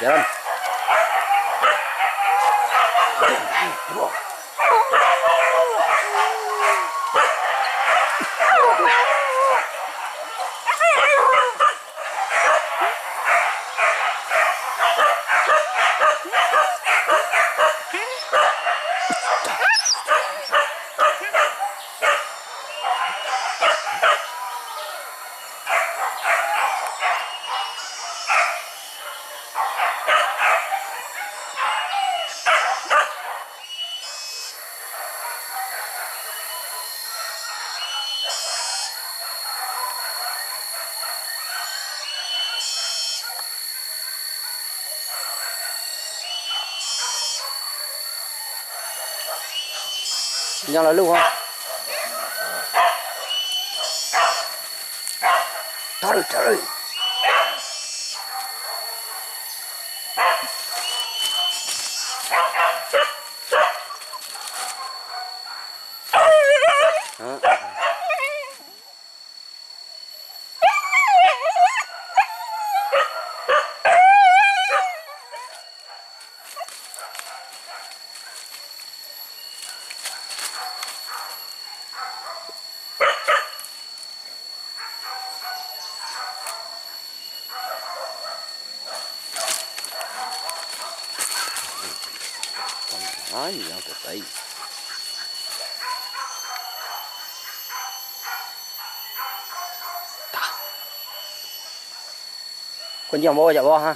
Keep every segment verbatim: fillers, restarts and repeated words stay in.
Jalan. Jangan lalu, ha. Tarik, tarik. Ha. Panjang tu tai. Tah. Kunci yang bawah, jak bawah, ha.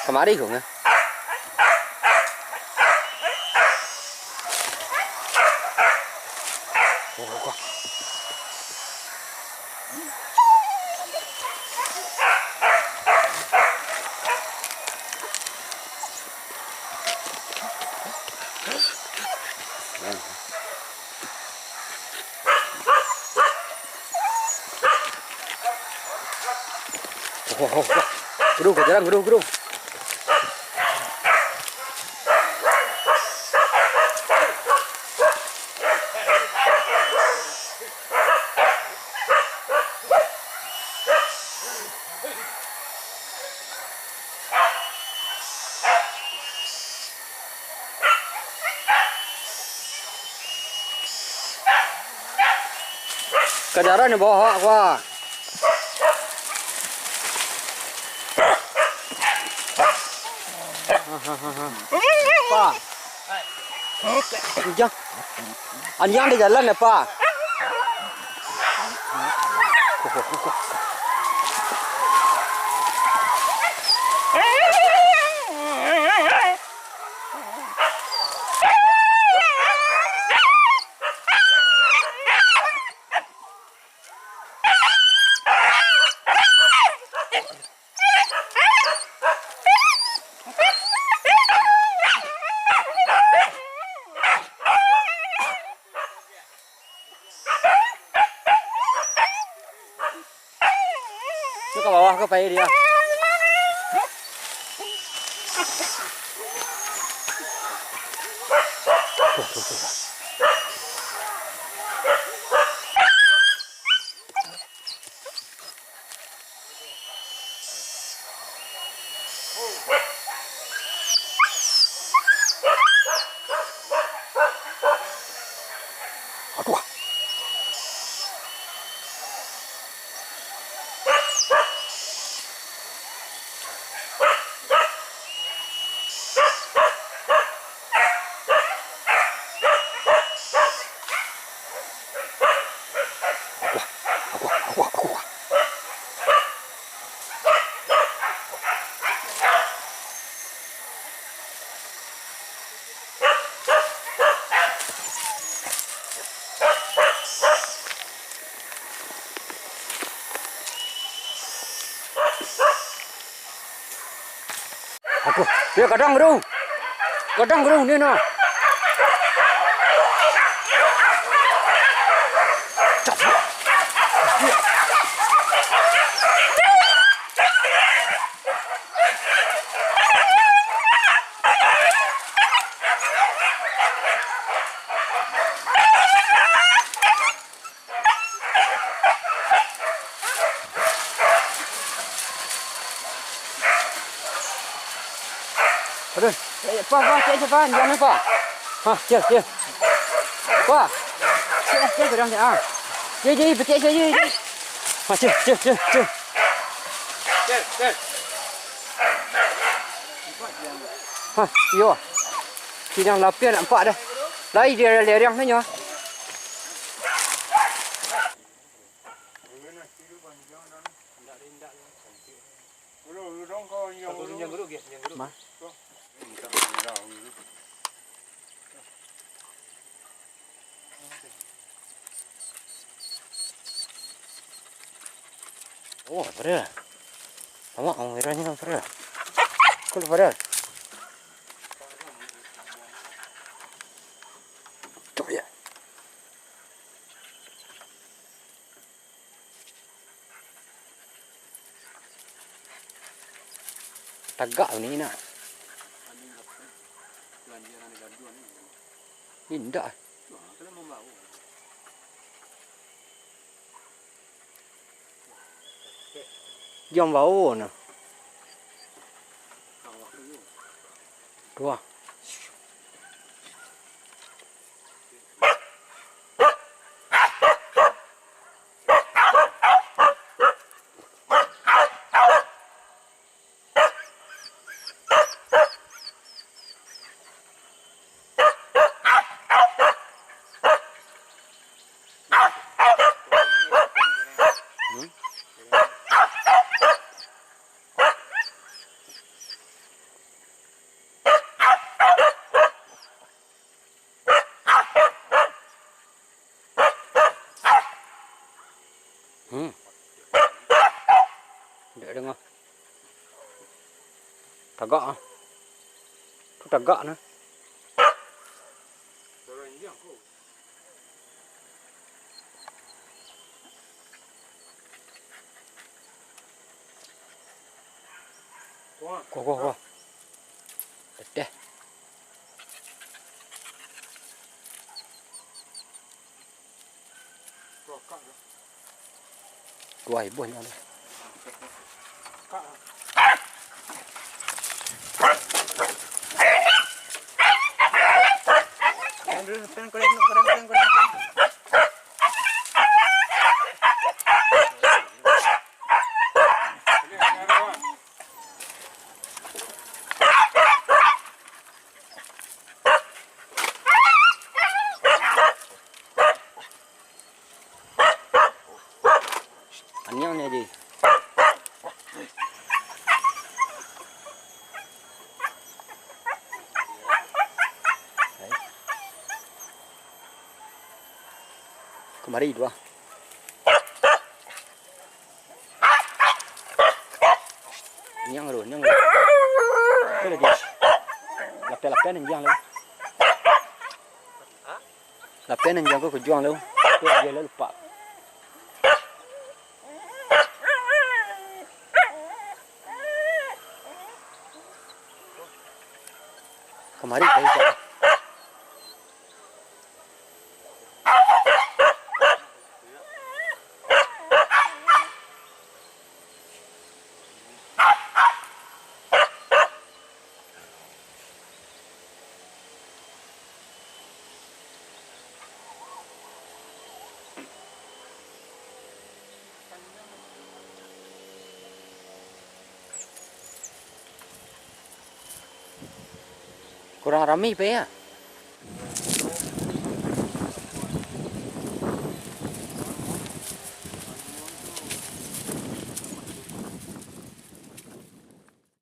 Kamari ko, ngah. Wah, wah, wah. Kudu, ka jalan, kudu, kudu. Ka jalan di bawah awak, Pa. Anjang. Anjang di jalan ya, Pa. Tu ka bawah ka pai dia. Aduh, yo gadang, Bro. Gadang, Bro, ni nah. Aduh, eh, pa, pa, cek, cek, pa, jangan, pa. Ha, cek, cek. Pa. Cek, cek, berang, cek, ah. Cek, cek, petik, cek, cek, cek. Ha, cek, cek, cek, cek. Cek, cek. Ha, iyo. Sidang lapian nampak dah. Lai dia lerang nyo. Ma. Oh, apa dia? Lama, oh, merahnya apa dia? Kau lupa dah? Cok ya. Tagak ni nak. Indak. Jam bao nah. Dua. Hmm. Indak danga. Tagak ah. Tu tagak nah. Kuah, kuah, kuah. Teteh. Kuah ibuh nyo. Aniang ni, Ji. Kamari dua. Niang lu, niang lu. Itu lagi. Lapeh-lapeh niang lu. Lapeh niang ku kujuang lu. Itu dia lu lupa. Mari ka ijak. Kurang rami, Pak, ya?